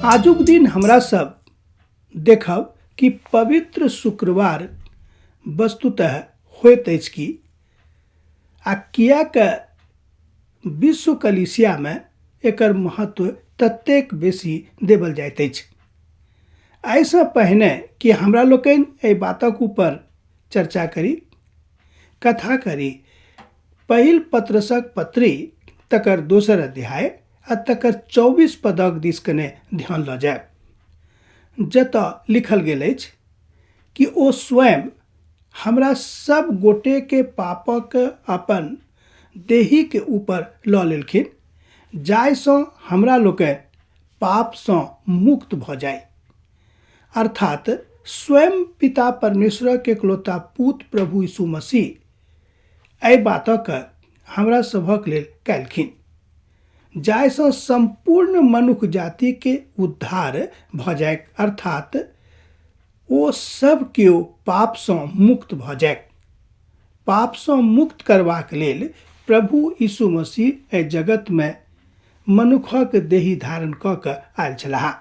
आजुक दिन हमरा सब देखब कि पवित्र शुक्रवार वस्तुतः होइत अछि की आ किएक विश्व कलीसियामे एकर महत्व ततेक बेसी देबल जाइत अछि। एहिसँ पहिने कि हमरा लोकनि एहि बातक ऊपर चर्चा करी, कथा करी, पहिल पत्रसक पत्री तकर दोसर अध्याय आ तकर 24 पदक दिस कने ध्यान लऽ जायब, जतऽ लिखल गेल अछि कि ओ स्वयं हमरा सब गोटेके पापक अपन देहीके ऊपर लऽ लेलखिन, जाहिसँ हमरा लोकनि पापसँ मुक्त भऽ जाइ। अर्थात स्वयं पिता परमेश्वरक एकलौता पूत प्रभु यीशु मसीह एहि बातक हमरा सभक लेल कयलखिन, जाहिसँ सम्पूर्ण मनुख जातिके उद्धार भऽ जाय, अर्थात ओ सब केओ पापसँ मुक्त भऽ जाय। पापसँ मुक्त करबाक लेल प्रभु यीशु मसीह एहि जगतमे मनुखक देही धारण कऽ कऽ आयल छलाह।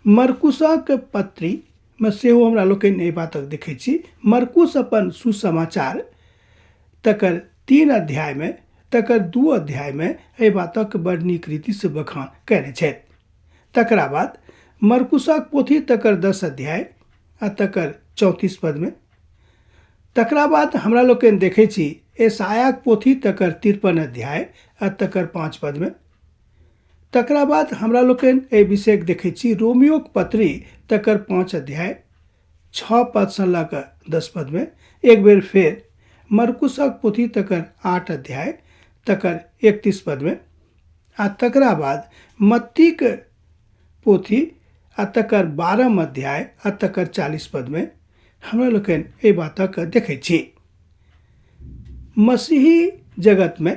मरकुसक पत्रीमे सेहो हमरा लोकनि एहि बातक देखै छी। मरकुस अपन सुसमाचार तकर 3 अध्यायमे तकर 2 अध्यायमे एहि बातक बड़ नीक रीतिसँ बखान कयने छथि। तकरा बाद मरकुसक पोथी तकर 10 अध्याय आ तकर 34 पदमे। तकरा बाद हमरा लोकनि देखै छी एसायाक पोथी तकर 53 अध्याय आ तकर 5 पदमे। तकरा बाद हमरा लोकनि एहि विषयके देखै छी रोमियोक पत्री तकर 5 अध्याय 6 पदसँ लऽ कऽ 10 पदमे। एक बेर फेर मरकुसक पोथी तकर 8 अध्याय तकर 31 पदमे। आ तकरा बाद मत्तीक पोथी आ तकर 12 अध्याय आ तकर 40 पदमे हमरा लोकनि एहि बातक देखै छी। मसीही जगतमे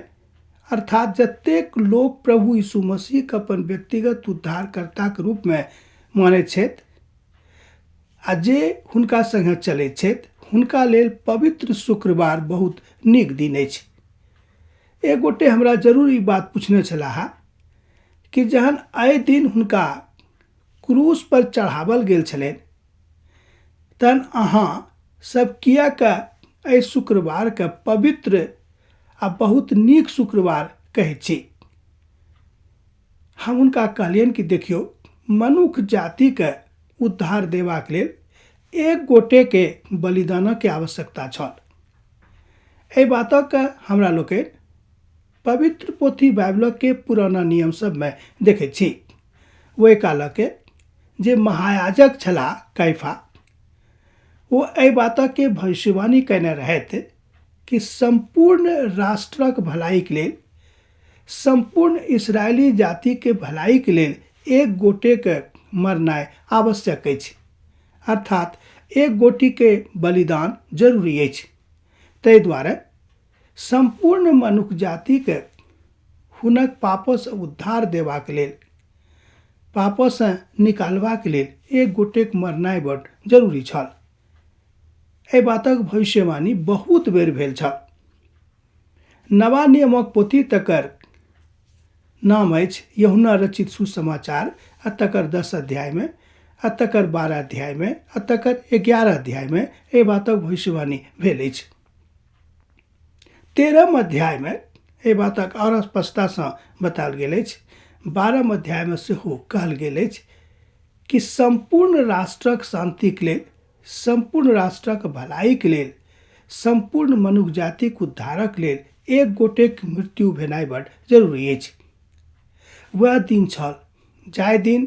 अर्थात जतेक लोक प्रभु यीशु मसीहके अपन व्यक्तिगत उद्धारकर्ताके रूपमे मानैत छथि आ जे हुनका सङ्गे चलैत छथि, हुनका लेल पवित्र शुक्रवार बहुत नीक दिन अछि। एक गोटे हमरा जरूर ई बात पूछने छलाह कि जहन एहि दिन हुनका क्रूस पर चढ़ावल गेल छलनि तहन अहाँ सब किएक एहि शुक्रवारके पवित्र आ बहुत नीक शुक्रवार कहै छी। हम हुनका कहलियनि कि देखियौ, मनुख जातिके उद्धार देबाक लेल एक गोटेके बलिदानके आवश्यकता छल। एहि बातक हमरा लोकनि पवित्र पोथी बाइबलके पुराना नियम सबमे देखै छी। ओहि कालके जे महायाजक छलाह कैफा, ओ एहि बातके भविष्यवाणी कयने रहथि कि सम्पूर्ण राष्ट्रक भलाइके लेल, सम्पूर्ण इसराइली जातिके भलाइके लेल एक गोटेके मरनाइ आवश्यक अछि, अर्थात एक गोटीके बलिदान जरूरी अछि। ताहि दुआरे सम्पूर्ण मनुख जातिके हुनक पापसँ उद्धार देबाक लेल, पापसँ निकालबाक लेल एक गोटेक मरनाइ बड जरूरी छल। एहि बातक भविष्यवाणी बहुत बेर भेल छल। नवा नियमक पोथी तकर नाम अछि यूहन्ना रचित सुसमाचार आ तकर 10 अध्यायमे आ तकर 12 अध्यायमे आ तकर 11 अध्यायमे एहि बातक भविष्यवाणी भेल अछि। 13 अध्यायमे एहि बातक आओर स्पष्टतासँ बताओल गेल अछि। 12 अध्यायमे सेहो कहल गेल अछि कि सम्पूर्ण राष्ट्रक शान्तिक लेल, सम्पूर्ण राष्ट्रक भलाइके लेल, सम्पूर्ण मनुख जातिक उद्धारक लेल एक गोटेक मृत्यु भेनाइ बड जरूरी अछि। वएह दिन छल जाहि दिन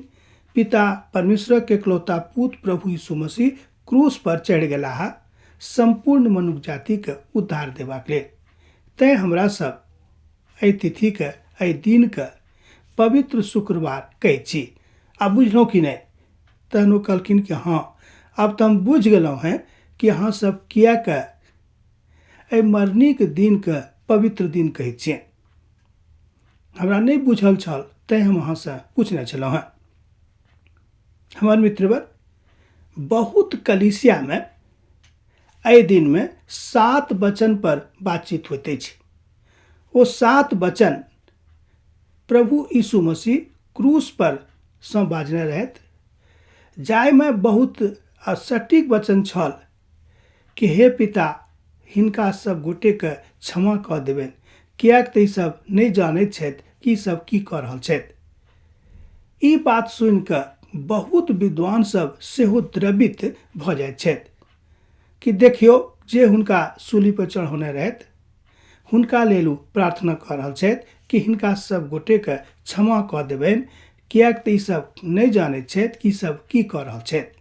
पिता परमेश्वरक एकलौता पूत प्रभु यीशु मसीह क्रूस पर चढ़ि गेलाह सम्पूर्ण मनुख जातिके उद्धार देबाक लेल। तैँ हमरा सब एहि तिथिके, एहि दिनके पवित्र शुक्रवार कहै छी। आब बुझलहुँ कि नहि? तहन ओ कहलखिन कि हँ, आब तऽ हम बुझि गेलहुँ हेँ कि अहाँ सब किएक एहि मरनीके दिनके पवित्र दिन कहै छियै। हमरा नहि बुझल छल, तैँ हम अहाँसँ पूछने छलहुँ हेँ। हमर मित्रवर, बहुत कलीसियामे एहि दिनमे 7 वचन पर बातचीत होइत अछि। ओ 7 वचन प्रभु यीशु मसीह क्रूस पर सँ बाजने रहथि, जाहिमे बहुत सटीक वचन छल कि हे पिता, हिनका सब गोटेके क्षमा कऽ देबनि, किएक तऽ ईसभ नहि जानैत छथि कि ईसभ की कऽ रहल छथि। ई बात सुनिकऽ बहुत विद्वान सब सेहो द्रवित भऽ जाइत छथि कि देखियौ, जे हुनका सूली पर चढ़ौने रहथि हुनका लेल ओ प्रार्थना कऽ रहल छथि कि हिनका सब गोटेके क्षमा कऽ देबनि, किएक तऽ ईसभ नहि जानैत छथि कि ईसभ की कऽ रहल छथि।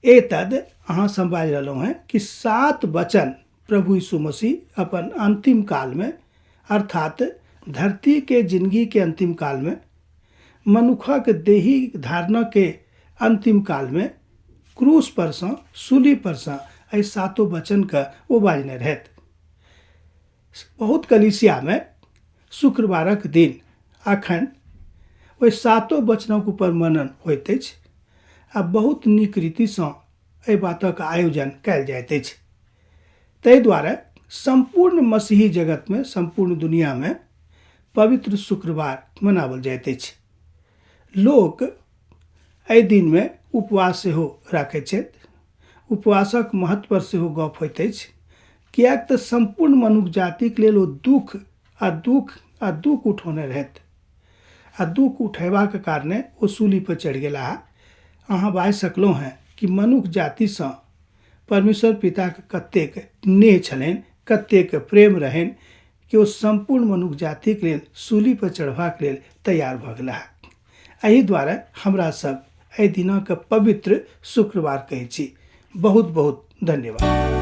एतद अहाँ सब बाजि रहलहुँ हेँ कि 7 वचन प्रभु यीशु मसीह अपन अंतिम काल में, अर्थात धरती के जिंदगी के अंतिम काल में, मनुखक देही धारणा के अंतिम काल में क्रूस पर सँ, सूली पर सँ एहि सातो वचन के ओ बाजने रहथि। बहुत कलीसिया में शुक्रवारक दिन अखन ओहि सातो वचनक ऊपर मनन होइत अछि आ बहुत नीक रीतिसँ एहि बातक आयोजन कयल जाइत अछि। ताहि दुआरे सम्पूर्ण मसीही जगतमे, सम्पूर्ण दुनियामे पवित्र शुक्रवार मनाओल जाइत अछि। लोक एहि दिनमे उपवास सेहो राखैत छथि। उपवासक महत्व पर सेहो गप होइत अछि, किएक तऽ सम्पूर्ण मनुख जातिक लेल ओ दुख आ दुख आ दुख उठौने रहथि आ दुख उठेबाक कारणे ओ सूली पर चढ़ि गेलाह। अहाँ बाजि सकलहुँ हेँ कि मनुख जातिसँ परमेश्वर पिताके कतेक नेह छलनि, कतेक प्रेम रहनि कि ओ सम्पूर्ण मनुख जातिक लेल सूली पर चढ़बाक लेल तैयार भऽ गेलाह। एहि दुआरे हमरा सब एहि दिनक पवित्र शुक्रवार कहै छी। बहुत बहुत धन्यवाद।